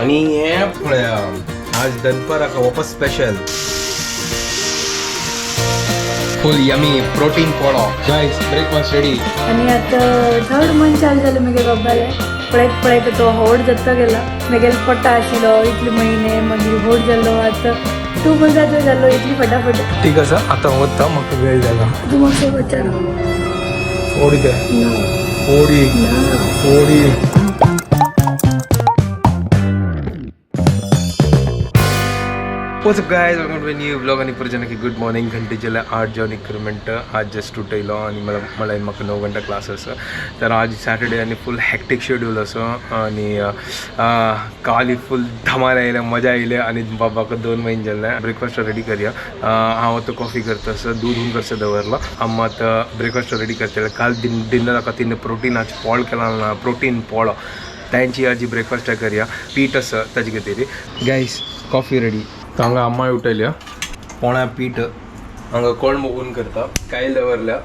आणि हे पळया आज दनपाराक वापस स्पेशल फुल यमी प्रोटीन पोळो. Guys, breakfast ready. आणि आता थर्ड मंथ चालू जालें मगे बाबाले. पळयत पळयत तो होड जाता गेला. मेगेल पोटा आशिल्लो इतले म्हयने, मागीर होड जालो. आतां 2 मंथाचो जालो इतली फटाफट. ठीक आसा, आतां वता, म्हाका वेळ जाला. तूं मातसो विचार. ओडी ते ओडी ओडी. What's up guys, welcome to new vlog. आणि परत गुड मॉर्निंग. घंटे जाले 8 जावन 11 मिनटं. आज जस्ट उठयलो आणि मला मला म्हाका 9 घंटा क्लास आसा. तर आज सॅटर्डे आणि फुल हॅक्टिक शेड्यूल आसा. आणि काल फुल धमाल आयले, मजा आयले. आणि बाबाक 2 महिने जाल्ले. ब्रेकफास्ट रेडी करया. हांव आतां कॉफी करता आसा, दूद हून करचें दवरलां. अम्मा आतां ब्रेकफास्ट रेडी करतले. काल डिनराक तिने प्रोटीनाचे पोळ केला ना, प्रोटीन पोळो तांची आज ब्रेकफास्ट करया. पीठ आसा ताजे खातीर. Guys, coffee ready. तर हांगा अम्माय उठयल्या पोळ्या पीठ हांगा कोळंब उन करता, कायल दवरल्या.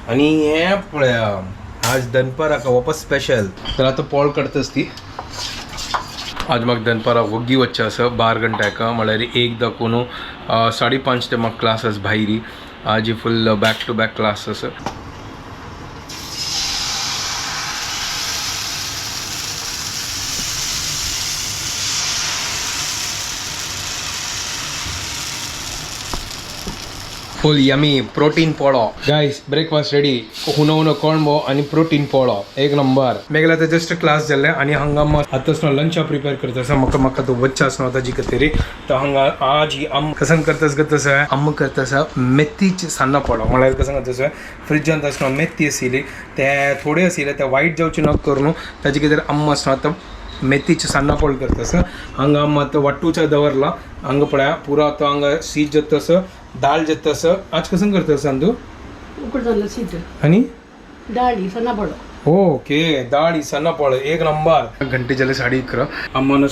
आणि हे पळया आज दनपाराक वापस स्पेशल. तर आतां पोळ करतास ती. आज म्हाका दनपाराक वग्गी वचचें आसा 12 घंट्याक, म्हळ्यार 1 दाखोवन 5:30 ते म्हाका क्लास आसा भायरी. आज full back to back class आसा. फुल यमी प्रोटीन पोळो. Guys, breakfast ready. हुनो हुनो कोळंबो आणि प्रोटीन पोळो, एक नंबर. मेगेले आतां जस्ट क्लास जाल्ले आणि हांगा आतांच लंच प्रिपेर करता आसा. म्हाका म्हाका तो वच्चा आसना ताजी खातीर. तर हांगा आज ही आम कसन करतास करता आसा, आम करता आसा मेथीचे सान्नां पोळो. म्हळ्यार कसन करता आसा, फ्रिजांत आसना मेथी आशिल्ली, ते थोडे आशिल्ले, ते वायट जावचे ना करून ताजे खातीर आम आसना आतां मेथीचे सान्नां पोळ करता आसा. हांगा आम आतां वाटूचा दवरला. हांगा पळया पुरो आतां हांगा शीत जाता आसा, दाळ जाता आसा. आज कसं करता आसा तूं? उकड जाल्लो शीत. आणि डाळी सन्ना पडो. ओके, दाळी सन्ना पोळ, एक नंबर. घंटे जाले 11:30. अम्मान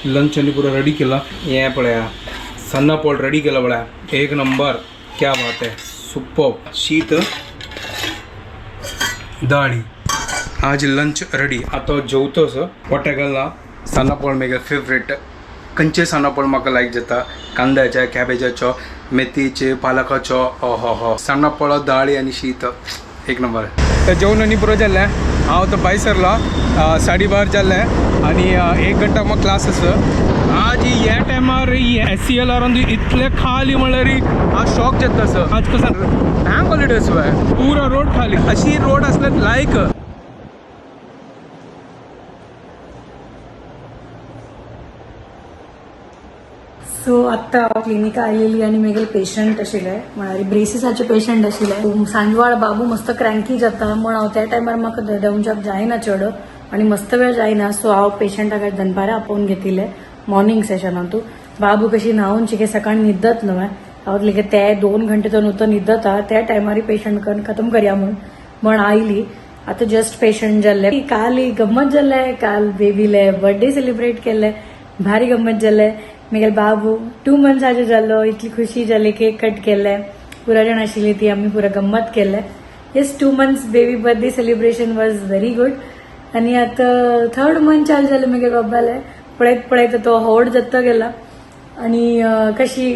लंच आनी पुरो रेडी केला. हे पळया सन्ना पोळ रेडी केला पळया, एक नंबर. क्या बात है, सुपर. शीत दाळी, आज लंच रेडी. आतां जेवतो असो पोटा घालना. सान्ना पोळ मेगे फेवरेट. खंयचे सान्ना पोळ म्हाका लायक जाता, कांद्याचे, कॅबेजाचो, मेथीचे, पालकाचो. हो हो, सान्ना पोळो, दाळी आनी शीत, एक नंबर. तर जेवण आनी पुरो जाल्लें. हांव आतां भायर सरलो, 12:30 जाल्लें आनी 1 घंटा म्हाका क्लास आसा. आज ह्या टायमार SCLR इतले खाली म्हळ्यार आज शॉक जाता आसा. आज कसं बँक हॉलिडे आसा, पुरो रोड खाली. अशी रोड आसल्यार लायक. सो आत्ता क्लिनिका आयलेली आनी मेगेले पेशंट आशिल्ले, म्हळ्यार ब्रेसीसाचे पेशंट आशिल्ले. सांजवाळ बाबू मस्त क्रँकी जाता म्हण हांव त्या टायमार म्हाका देंवच्याक जायना चड आनी मस्त वेळ जायना. सो हांव पेशंटाक दनपारां आपोवन घेतिल्ले मॉर्निंग सेशनांतू. बाबू कशी न्हांवन शिके सकाळी न्हिदत न्हय, हांव लेगीत ते 2 घंटे तो न्हू न्हिदता त्या टायमार पेशंट खतम करया म्हूण म्हण आयली. आतां जस्ट पेशंट जाल्ले. काल गम्मत जाल्ले, काल बेबीले बर्थडे सेलिब्रेट केल्ले, भारी गम्मत जाल्ले. मेगेले बाबू 2 मंथ्साचो जाल्लो, इतली खुशी जाली. केक कट केल्ले, पुरा जाण आशिल्ली ती, आमी पुरा गम्मत केल्ले. Yes, 2 months baby birthday celebration was very good. आनी आतां थर्ड मंथ चालू जालें मेगे बाबाले. पळयत पळयत तो होड जाता गेला. आनी कशी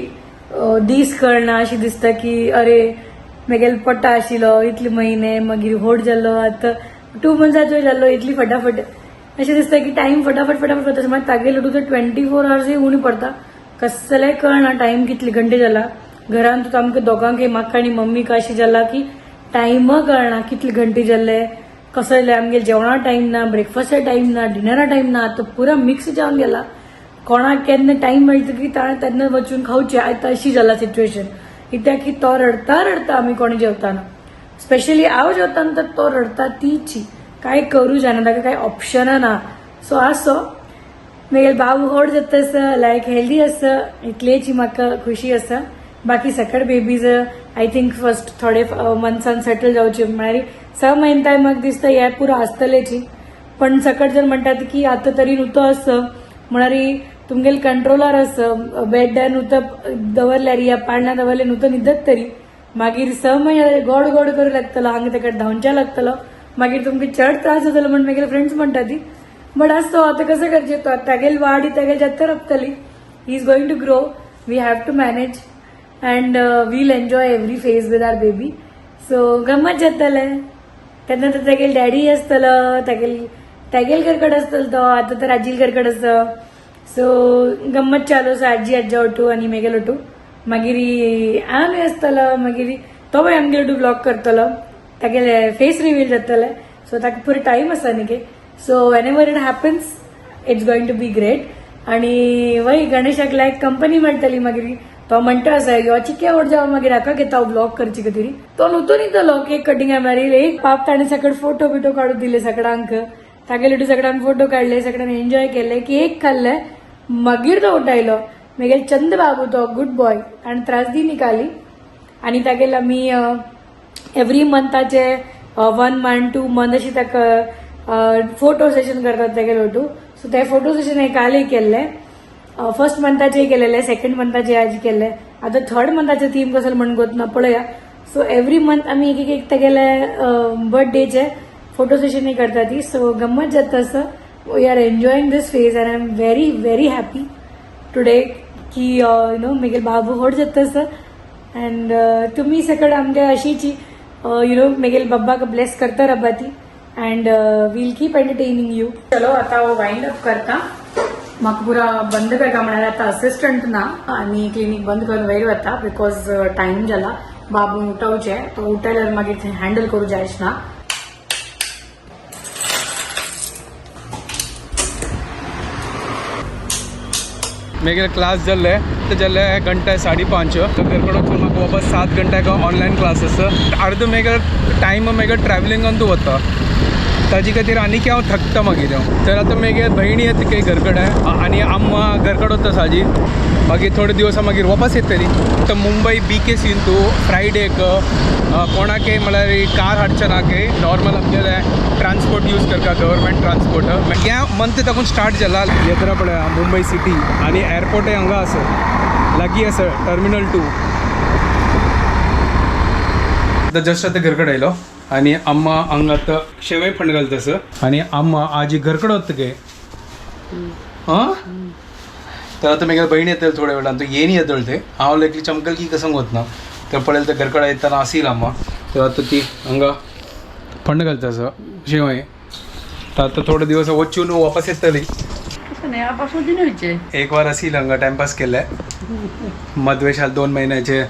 दीस कळना, अशी दिसता की अरे मेगेले पोटा आशिल्लो इतले म्हयने, मागीर होड जालो, आतां 2 मंथ्साचो जालो इतली फटाफट. अशें दिसता की टायम फटाफट फटाफट वता. मागीर तागेले तुजो 24 आवर्सय उणी पडता, कसलें कळना टायम कितले घंटे जाला. घरान तुका आमकां दोगांकय, म्हाका आनी मम्मीक अशें जाला की टायम कळना कितले घंटे जाल्ले, कसो जालें. आमगेले जेवणा टायम ना, ब्रेकफास्टा टायम ना, डिनरा टायम ना, आतां पुरा मिक्स जावन गेला. कोणाक केन्ना टायम मेळटा की ताणें तेन्ना वचून खावचें. आतां अशी जाला सिच्युएशन, कित्याक की तो रडता रडता आमी कोणी जेवताना, स्पेशली हांव जेवताना तर तो रडता तीची, काय करू जायना, ताका काय ऑप्शन ना. सो आसो, मेगेले बाबू व्हड जाता आसा, लायक हेल्दी आसा, इतलेची म्हाका खुशी आसा. बाकी सकट बेबीज I think first थोडे मंथ्सान सेटल जावचे, म्हळ्यार 6 म्हयने काय म्हाका दिसता हे पुरो आसतलेची. पण सकट जर म्हणटात की आतां तरी नुतो आसा, म्हळ्यार तुमगेले कंट्रोलार आसा, बेडार नुतो दवरल्यार या पाळण्यां दवरल्यार नुतो न्हिदत तरी, मागीर 6 म्हयने गोड गोड करूं लागतलो, हांगा ताका धांवच्या लागतलो, मागीर तुमकां चड त्रास जातलो म्हण मेगेले फ्रेंड्स म्हणटा ती. बट आसतो आतां कसं करचें, तो तागेल वाड ही तागेल जाता रपतली. He is going to grow, we have to manage and we'll enjoy every phase with our baby. So गम्मत जातलें तेन्ना तर तागेल डॅडी आसतलो, तागेल तागेल घरकड आसतलो तो, आतां तर आजील घरकड आसा. सो गम्मत चालू आसा, आजी आज्जा ओटू आनी मेगेल ओटू, मागीर आमी आसतलो, मागीर तो मागीर आमगेर ओटू ब्लॉग करतलो, तागेले फेस रिवील जातले. सो ताका पुरो टायम आसा न्ही. So whenever it happens it's going to be great. आणि वय गणेशाक लायक कंपनी मेळटली. मागीर तो म्हणटा आसा यो चिके व्हड जावं, मागीर हाका घेता हांव ब्लॉग करचे खातीर. तो न्हू न्हिदलो केक कटिंगा मारीर एक पाप ताणें सकड फोटो बिटो काडून दिले सगळ्यांक, तागेले सगळ्यांक फोटो काडले, सगळ्यांनी एन्जॉय केले, केक खाल्ले, मागीर तो उठायलो. मागीर चंद बाबू तो गुड बॉय ताणें त्रास दी निकाली. आनी तागेले आमी एवरी मंथाचे 1 मंथ 2 मंथ अशी ताका फोटो सेशन करतात तागेले ओटू. सो ते फोटो सेशन हे कालय केल्ले, फर्स्ट मंथाचे केलेले, सेकंड मंथाचे आज केल्ले, आतां थर्ड मंथाचे थीम कसो म्हण गोत ना पळया. सो एवरी मंथ आमी एक एक एक तागेले बर्थडेचे फोटो सेशन करता ती. सो गम्मत जाता आसा. We are enjoying this phase and I am very very happy today की you know मेगेल बाबू व्हड जाता आसा. अँड तुमी सकड आमगे अशीच you know मेगेल बाब्बाक ब्लेस करता राबा ती and we'll keep entertaining you. चलो आता हांव वायंड अप करता, म्हाका पुरा बंद करता म्हळ्यार आतां असिस्टंट ना आनी क्लिनीक बंद करून वयर वता because time जाला, बाबून उठोवचें, तो उठयल्यार मागीर थंय हँडल करूं जायच ना. मेरे क्लास जाल्ले तर जाल्ले घंटा 5:30, तर घरकडे वचून म्हाका वापस 7 घंट्याक ऑनलायन क्लास आसा. अर्द मेगे टायम मेगे ट्रॅवलिंगान वता, ताजे खातीर आनीक हांव थकता मागीर हांव. तर आतां मेगे भयणी येता काही घरकडे आनी अम्मा घरकडे वता साजी, मागीर थोडे दिवस मागीर वापस येतली. तर मुंबई बी के सीन तूं फ्रायडेक कोणाकय म्हळ्यार कार हाडचे ना, की नॉर्मल आमगेले ट्रान्सपोर्ट यूज करता, गव्हर्मेंट ट्रान्सपोर्ट. ह्या मंथ ताकून स्टार्ट जाला येत्रा पळय मुंबय सिटी आनी एअरपोर्टय हांगा आसा, लागीं आसा टर्मिनल 2. आतां जस्ट आतां घरकडे आयलो आनी अम्मा हांगा आतां शेवय फंड घालता आसा. आनी अम्मा आजी घरकडे वता गे. आं तर आतां मागीर भयण येतली थोड्या वेळान, तो येनी येतलो ते हांव लेगीत चमकल की कसंक वतना तर पळयलें तर घरकडे येतना आसील अम्मा. तर आतां ती हांगा फंड घालता आसा शेवय. तर आतां थोडे दिवस वचून वापस येतली. तसं नाही आपासून दिन व्हायचे. एक वार असील हांगा टायमपास केले, मदवेशाल 2 महिन्याचे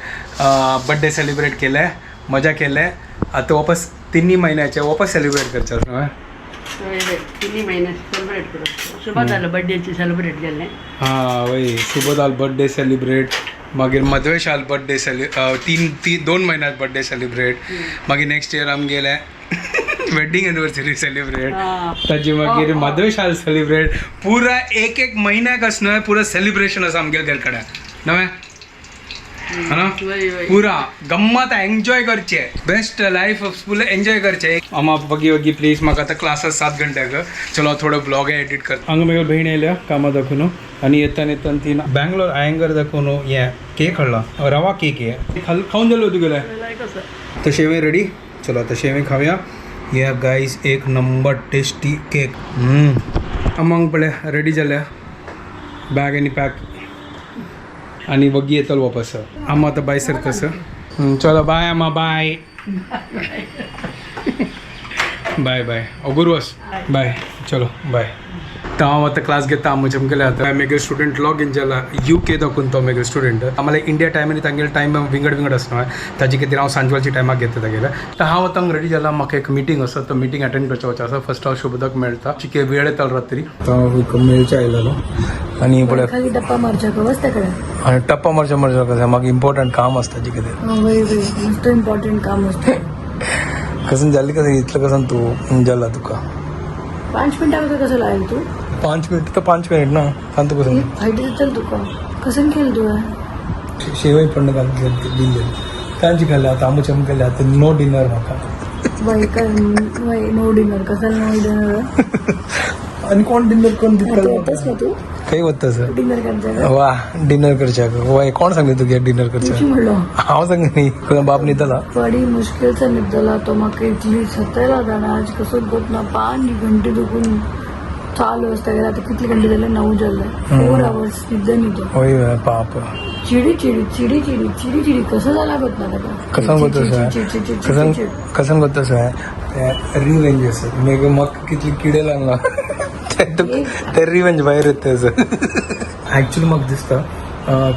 बड्डे सेलिब्रेट केले, मजा केले. आतां वापस तिन्ही महिन्याचे वापस सेलिब्रेट करचे न्हय. तिन्ही महिने सेलिब्रेट करप सुबह झालं बड्डेची सेलिब्रेट केलें. हां वय, सुबोधाल बड्डे सेलिब्रेट, मागीर मदवेशाल बड्डे सेलि तीन तीन 2 म्हयन्यात बड्डे सेलिब्रेट, मागीर नेक्स्ट इयर आमगेले वेडिंग एनिवर्सरी सेलिब्रेट, ताजे मागीर मदवेशाल सेलिब्रेट. पुरा एक एक म्हयन्याक अस न्हय पुरा सेलिब्रेशन आसा आमगेले घर कडेन नवें है ना. वय वय. पुरा गम्मत एन्जॉय करचे, बेस्ट लायफ फुल एन्जॉय करचे. अम्मा वगी वगी प्लीज, म्हाका आतां क्लास 7 घंट्याक. चलो थोडो ब्लॉग एडिट कर. हांगा म्हगे भयण येयल्या कामा दाखोवन आनी येताना येताना ती बँगलोर आयंगर दाखोवन हें केक हाडला, रवा केक. हे खावन जालो तुगेले. कसं तर शेवे रेडी, चलो आता शेवे खाऊया. या गाईस, एक नंबर टेस्टी केक. अम्मांक पळय रेडी जाल्या, बॅग आनी पॅक आणि वगी येतलो वापस. आम्हा आता बाय सर तसं. चलो बाय अम्मा, बाय बाय बाय अगुरवस बाय, चलो बाय. तर हांव आतां क्लास घेता. आमचे चमकेले आतां मागीर स्टुडंट लॉग इन जाला you के दाखोवन. तो मागीर स्टुडंट आम्हाला इंडिया टायम आनी तांगेले टायम विंगड विंगड आसता, ताजे खातीर हांव सांजवेळच्या टायमाक घेता तागेले. तर हांव आतां रेडी जाला, म्हाका एक मिटींग आसा, तो मिटींग अटेंड करचें वचचें आसा. फर्स्ट हांव शुभदाक मेळटा, चिके वेळ येतालो रात्री तो मेळचे आयलेलो आनी पळय. खाली डप्पा मारच्या बस त्याकडे. आनी टप्पा मारच्या मारच्या कसं म्हाका इम्पॉर्टंट काम आसता ताजे खातीर. वय वय, नुसतं इम्पॉर्टंट काम असतं. कसं जालें कसं इतलं कसं तूं जाला तुका? 5 मिनिटामध्ये कसं लागेल तू? 5 मिनिट तर 5 मिनिट ना, सांगतो कसं. फायदे चल तुका कसं केलं तुवें? शेवय पण घालून दिल्ली तांची खाल्ली. आता आमू चमकेले, आता नो डिनर म्हाका. वय काय वय नो डिनर? कसं नो डिनर? आनी कोण डिनर कोण दिता? येतच ना तू. खंय वता सर? डिनर करच्या. वा, डिनर करच्याक वय कोण सांगले तुगे डिनर करच्याक? म्हणलो. हांव सांगले न्ही, तुका बाप न्हिदला. बडी मुश्किल से निकला तो म्हाका इतली सतायला जाणा आज कसो गोत ना 5 घंटे दुखून. चालू आसता गेल्यार आतां कितले घंटे जाले 9 जाले 4 आवर्स न्हिदले न्ही तो. होय पाप. चिडी चिडी चिडी चिडी चिडी चिडी कसं जाला होत ना ताका. कसं करतो चिड, चिड, चिड, चिड, कसं चिड, चिड. कसं करतो ते रिवेंज असं मेग मग कितली किडे लागला ते रिवेंज भायर येता तेजो. ॲक्च्युली म्हाका दिसता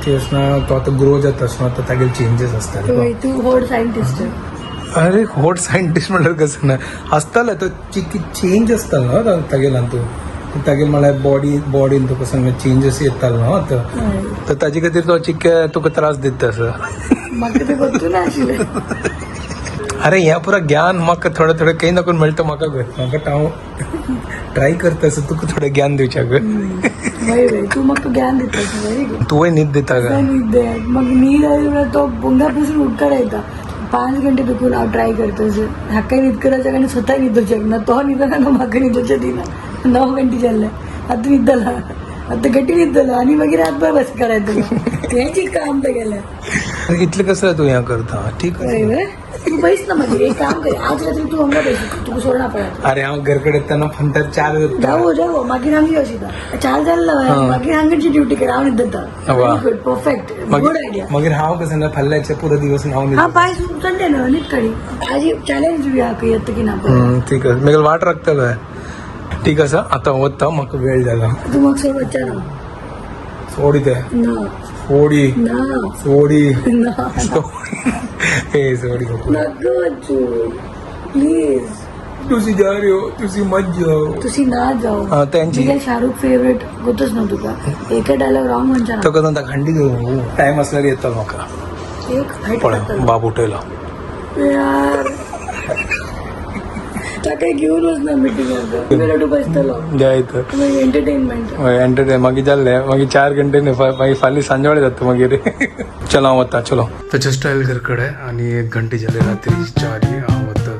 की असं तो आतां ग्रो जाता आसना आतां तागेले चेंजीस आसताले. होय, तू व्हड सायंटिस्ट. अरे होट सायंटिस्ट म्हणल्यार कसं ना आसताले तो चेंज आसतालो न्हू तागेल्यान तूं तागेल म्हळ्यार बॉडी बॉडीन तुका सांग चेंजीस येतालो न्हू आतां तर ताजे खातीर तो चिक्के तुका त्रास दिता असं. म्हाका ते गोत्तू नाशिल्लें. अरे ह्या पुरा ज्ञान म्हाका थोडं थोडं काही नको मेळटा म्हाका गो म्हाका हांव ट्राय करता असं तुका थोडें ज्ञान दिवच्याक. वय वय तू म्हाका ज्ञान दिता. Very good. तुवें न्हीद दिता गा. न्हीद मग न्हीद आली म्हळ्यार तो बोंगा पासून उठकार येता. 5 घंटे दुखून हांव ट्राय करता हाका न्हीद करायच्या आनी स्वता न्हिदोवच्याक ना तो न्हिदना ना म्हाका न्हिदोवच्या दिना. 9 घंटे जाल्ले आतां न्हिदला आतां घटी न्हिदलो आनी मागीर रातभर बस करायचं हेंच काम तेगेलें. इतलें कसं तूं हें करता ठीक वय आसा. वय तू बैस ना मागीर एक काम कर आज रात्री तू हांगा बैस तुका सोडना पडत. अरे हांव घर कडेन येतना फंतर 4 जाता. जावो जावो मागीर हांगा यो सीधा 4 जाल्ला मागीर हांगाची ड्युटी कर हांव न्हिदता. वा. Good perfect good idea. मागीर हांव कसं ना फाल्यांचे पुरो दिवस हांव हा न्हिदता. पाय संडे न्हय न्हीद काडी आज चॅलेंज दिवया हाका येता की ना पळय. ठीक आसा मागीर वाट राखतलो. ठीक आसा आतां वता म्हाका वेळ जाला. तू म्हाका सोड वच्चा ना. सोडी ते ना. सोडी. ना. सोडी. ना. हे सोडी. नाका वच्चू प्लीज. तुसी जा रहे हो तुसी मत जाओ. तुसी ना जाओ. हा, त्यांची. तुझ्या शाहरुख फेवरेट गोतच ना तुका एका डायलॉग रॉंग म्हणच्या तो ना. कसं खांडी घेऊन टायम असल्यार येतलो म्हाका. एक फायट पळय करतलो. बाब उठयलो. यार ताका घेऊन वच ना मिटिंगाक रडू बसतलो. जायत. मागीर एंटरटेनमेंट. हय एंटरटेन मागीर जाल्लें मागीर 4 घंटे न्ही मागीर फाल्यां सांजवेळ जाता मागीर. चलो हांव वता चलो. तर जस्ट आयल घर कडेन आनी 1 घंटे जाले रात्री 4. हांव वता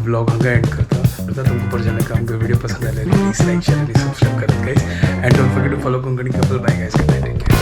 ब्लॉग हांगा एंड करता. आता तुमकां परत आमकां व्हिडिओ पसंद आले प्लीज लायक शेअर आनी सबस्क्रायब करात guys and don't forget to follow Konkani couple. Bye guys, good night, take care.